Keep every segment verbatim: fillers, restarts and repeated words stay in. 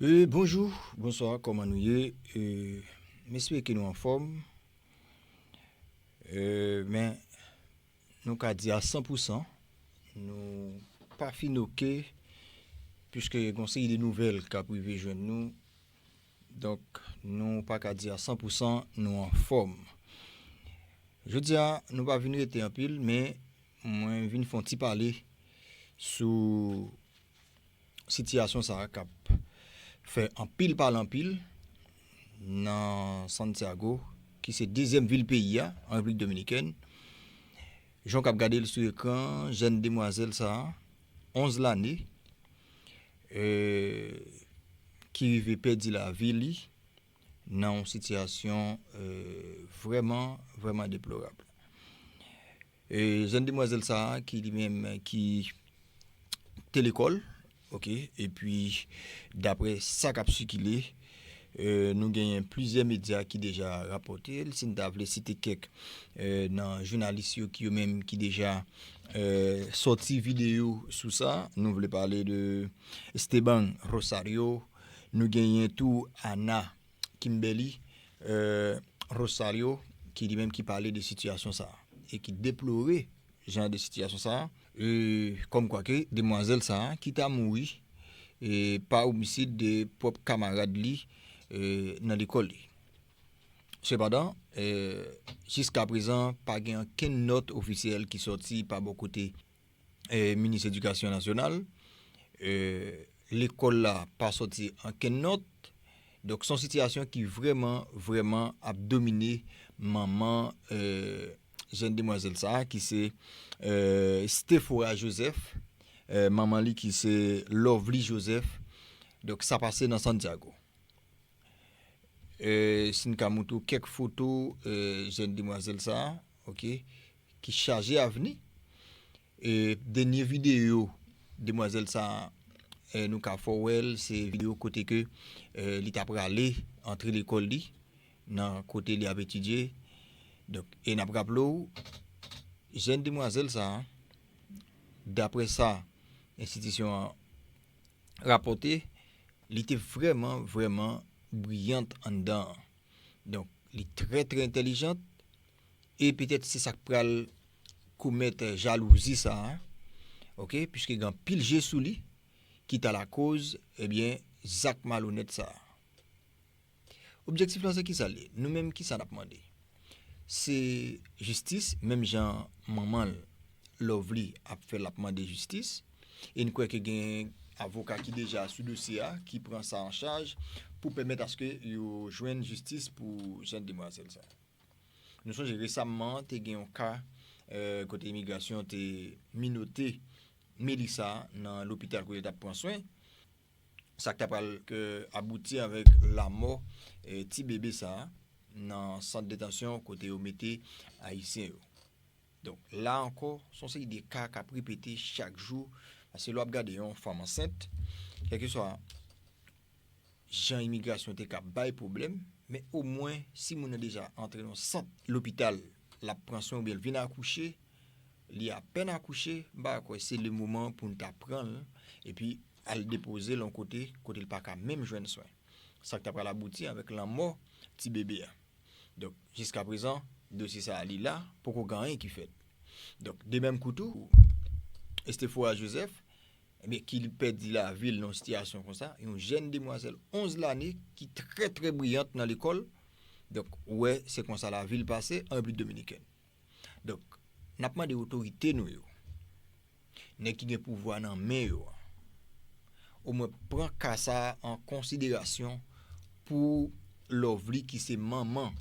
E, bonjou, bonswa, kòman nou ye? E, m espere ke nou anfòm. E, men, nou ka di a san pou san, nou pa fin oke, piske gon seri de nouvèl k ap rive jwenn nou. Donk, nou pa ka di a san pou san nou anfòm. Jodi a, nou pa vin rete anpil, men mwen vin fè yon ti pale sou sitiyasyon sa a k ap fè anpil pale anpil nan Santiago, ki se dezyèm vil peyi a, an Repiblik Dominikèn. Jan w k ap gade l sou ekran, jèn demwazèl sa a, onz lane, e, ki rive pèdi lavi li nan yon sitiyasyon, e, vrèman, vrèman deplorab. E, jèn demwazèl sa a, ki li menm, ki te lekòl, oke, epi daprè sa k ap sikile, e, nou genyen plizyè medya ki deja rapòte l. Si n ta vle site kèk, e, nan jounalis yo ki yo menm ki deja, e, sòti videyo sou sa, nou vle pale de Esteban Rosario, nou genyen tou Ana Kimberly, e, Rosario, ki li menm ki pale de sitiyasyon sa a, e ki deplore jan de sitiyasyon sa a, e, kòmkwa ke demwazèl sa a ki ta mouri, e, pa omisid de pwòp kamarad li, e, nan lekòl li. Sepandan, e, jiskaprezan, pa gen okenn nòt ofisyèl ki sòti pa bò kote, e, minis edikasyon nasyonal. E, lekòl la pa sòti okenn nòt. Donk, se yon sitiyasyon ki vrèman, vrèman ap domine manman, e, jèn demwazèl sa a, ki se, e, Stephora Joseph, e, manman li ki se Lovely Joseph. Donk, sa pase nan Santiago. E, si n ka montre w kèk foto, e, jèn demwazèl sa a, oke, ki chaje avni. E, dènye videyo demwazèl sa a, e, nou ka fè w wè l, se videyo kote ke, e, li ta prale antre lekòl li, nan kote li ap etidye. Donk, e n ap raple w, jèn demwazèl sa a, daprè sa enstitisyon an rapòte, li te vrèman, vrèman briyant anndan an. Donk, li trè, trè entèlijant, e petèt se sa k pral komèt jalouzi sa a, oke, piske gen anpil je sou li, ki ta lakoz, ebyen, zak malonèt sa a. Objektif lan se kisa l ye? Nou menm, kisa n ap mande? Se jistis, menm jan manman l, Lovely, ap fè l ap mande jistis. E n kwè ke gen avoka ki deja sou dosye a, ki pran sa an chaj pou pèmèt aske yo jwenn jistis pou jèn demwazèl sa. Nou sonje resamman, te gen yon ka, e, kote imigrasyon te minote Melissa nan lopital kote l t ap pran swen. Sa k ta pral ke abouti avèk lamò, e, ti bebe sa a nan sant detansyon kote yo mete Ayisyen yo. Donk, la ankò, se yon seri de ka k ap repete chak jou, paske lè w ap gade yon fanm ansent, kèlkeswa jan imigrasyon te ka bay pwoblèm, men omwen, si moun nan deja antre nan yon sant lopital, l ap pran swen oubyen l vin akouche, li apèn akouche, m pa kwè se le moman pou n ta pran l, epi al depoze l yon kote, kote l pa ka menm jwenn swen. Sa k ta pral abouti avèk lanmò ti bebe a. Donk, jiskaprezan, dosye sa a, li la, poko gen anyen ki fèt. Donk, de menm kou tou, Estefora Joseph, ebyen, ki li pèdi lavi l nan yon sitiyasyon konsa, yon jèn demwazèl onz lane ki trè, trè briyant nan lekòl. Donk, ou wè, se konsa lavi l pase an Repiblik Dominikèn. Donk, n ap mande otorite nou yo, nèg ki gen pouvwa nan men yo a, omwen pran ka sa a an konsiderasyon pou Lovely ki se manman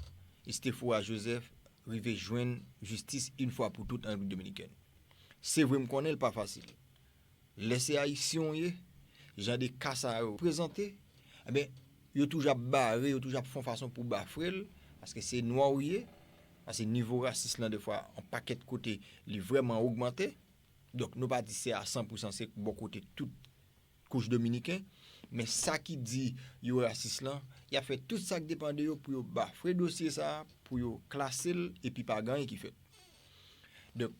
Estefora Joseph rive jwenn jistis yon fwa pou tout an Repiblik Dominikèn. Se vre, m konnen l pa fasil. Lè se Ayisyen w ye, jan de ka sa yo prezante, ebyen, yo toujou ap bare, yo toujou ap fè yon fason pou bafre l, paske se nwa w ye, paske nivo rasis lan, defwa, yon pakèt kote, li vrèman ogmante. Donk, nou pa di se a san pou san, se bò kote tout kouch dominiken, men sa ki di yo rasis lan, y ap fè tout sa k depann de yo pou yo bafre dosye sa a, pou yo klase l, epi pa gen anyen ki fèt. Donk,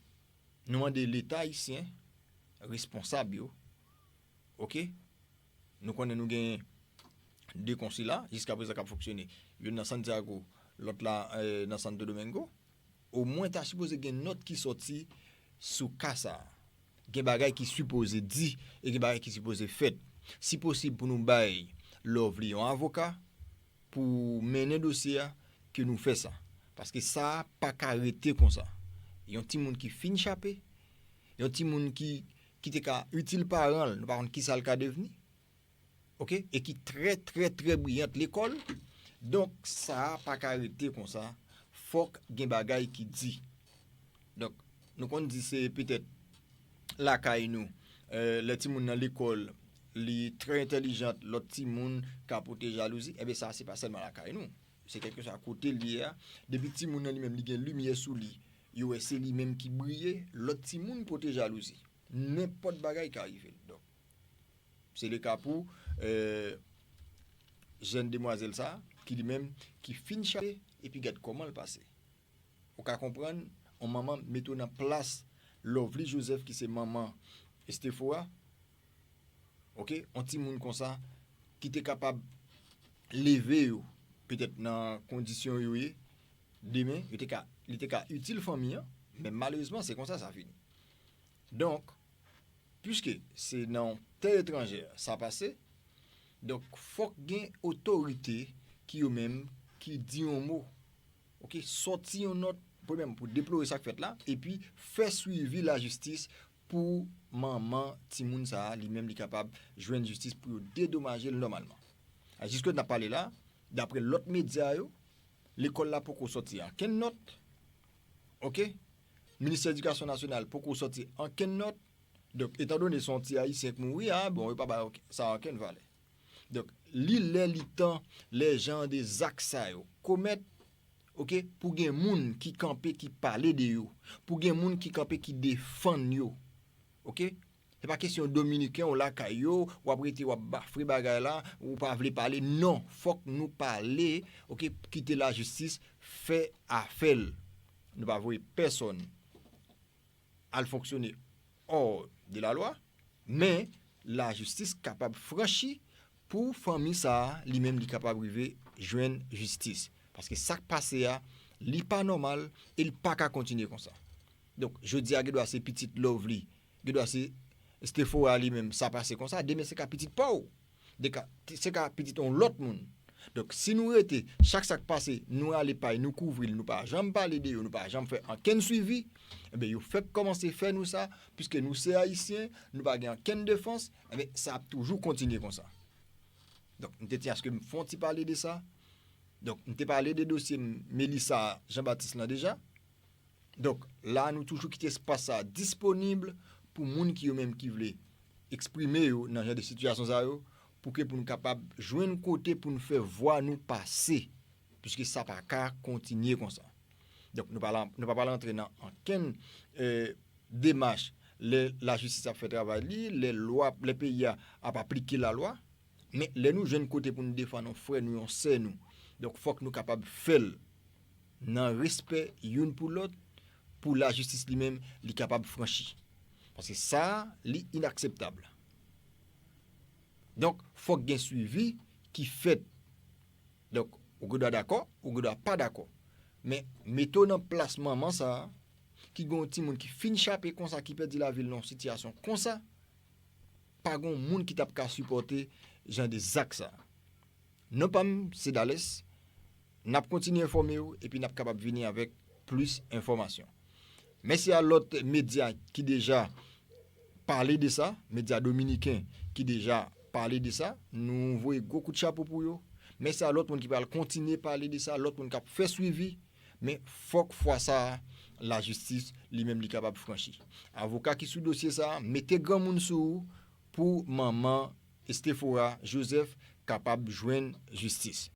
nou mande Leta ayisyen, responsab yo, oke? Nou konnen nou gen de konsila, jiska prezan k ap fonksyone. Youn nan Santiago, lòt la eh, nan Santo Domingo. Omwen ta sipoze gen nòt ki sòti sou ka sa a. Gen bagay ki sipoze di e gen bagay ki sipoze fèt. Si posib pou nou bay Lovely yon avoka pou mennen dosye a, ke nou fè sa. Paske sa a pa ka rete konsa. Yon timoun ki fin chape, yon timoun ki, ki te ka itil paran l, nou pa konn kisa l ka devni. Oke? E ki trè, trè, trè briyant lekòl. Donk, sa a pa ka rete konsa. Fòk gen bagay ki di. Donk, nou konn di se petèt lakay nou. Eh, lè timoun nan lekòl, li trè entèlijant, lòt timoun ka pote jalouzi. Ebyen, sa a, se pa sèlman lakay nou. Se kèlkeswa kote l ye a. Depi timoun nan li menm, li gen limyè sou li, yo wè se li menm ki briye, lòt timoun pote jalouzi. Nenpòt bagay ka rive l. Donk, se le ka pou eh, jèn demwazèl sa a, ki li menm, ki fin chape, epi gad kòman l pase. Ou ka konprann, yon manman mete w nan plas Lovely Joseph, ki se manman Estefo a. Oke? Yon timoun konsa, ki te kapab leve yo, petèt nan kondisyon yo ye, demen, yo te ka, li te ka itil fanmi an, men malerezman, se konsa sa fini. Donk, piske se nan yon tè etranjè sa pase, donk, fòk gen otorite ki yo menm ki di yon mo. Oke, sòti yon nòt, premyèman, pou deplore sa k fèt la, epi fè swivi lajistis pou manman timoun sa a, li menm, li kapab jwenn jistis pou yo dedomaje l nòmalman. A, jiske n ap pale la, daprè lòt medya yo, lekòl la poko sòti ankenn nòt. Oke? Ministè Edikasyon Nasyonal poko sòti ankenn nòt. Donk, etandone se yon ti Ayisyen k mouri a, bon, yo pa bay sa ankenn valè. Donk, li lè, li tan, lè jan de zak sa yo komèt, oke, pou gen moun ki kanpe, ki pale de yo, pou gen moun ki kanpe, ki defann yo, oke? Se pa kesyon dominiken, ou lakay yo, w ap rete, w ap bafre bagay la, ou pa vle pale. Non, fòk nou pale, oke, kite lajistis fè afè l. Nou pa voye pèsonn al fonksyone hors de la loi, men lajistis kapab franchi pou fanmi sa a, li menm, li kapab rive jwenn jistis. Paske sa k pase a, li pa nòmal e li pa ka kontinye konsa. Donk, jodi a, gen dwa se pitit Lovely, gen dwa se Estefora li menm, sa pase konsa, demen se ka pitit pa w. De ka, se ka pitit yon lòt moun. Donk, si nou rete, chak sa k pase, nou rale pay, nou kouvri l, nou pa janm pale de yo, nou pa janm fè ankenn swivi, enben, yo fèk kòmanse fè nou sa, piske nou se Ayisyen, nou pa gen ankenn defans, enben, sa ap toujou kontinye konsa. Donk, m te tyen aske m fè yon ti pale de sa. Donk, m te pale de dosye Melissa Jean Baptiste lan deja. Donk, la, nou toujou kite espas sa a disponib pou moun ki yo menm ki vle eksprime yo nan jan de sitiyasyon sa yo, pou ke pou nou kapab jwenn kote pou nou fè vwa nou pase, piske sa pa ka kontinye konsa. Donk, nou pa la, nou pa pral antre nan ankenn eh, demach lè lajistis ap fè travay li, lè lwa, lè peyi a ap aplike lalwa, men lè nou jwenn kote pou nou defann yon frè nou, yon sè nou, donk fòk nou kapab fè l nan respè youn pou lòt, pou lajistis li menm, li kapab franchi. Paske sa a, li inakseptab. Donk, fòk gen swivi ki fèt. Donk, ou gen dwa dakò, ou gen dwa pa dakò. Men, mete w nan plas manman sa a, ki gen yon timoun ki fin chape konsa, ki pèdi lavi l nan yon sitiyasyon konsa, pa gen yon moun ki t ap ka sipòte jan de zak sa a. Non pa m, se Dales. N ap kontinye enfòme w, epi n ap kapab vini avèk plis enfòmasyon. Mèsi a lòt medya ki deja pale de sa, medya dominiken ki deja pale de sa. Nou voye gwo kout chapo pou yo. Mèsi a lòt moun ki pral kontinye pale de sa, lòt moun k ap fè swivi. Men fòk fwa sa a, lajistis li menm li kapab franchi. Avoka ki sou dosye sa a, mete granmoun sou ou pou manman Estefora Joseph kapab jwenn jistis.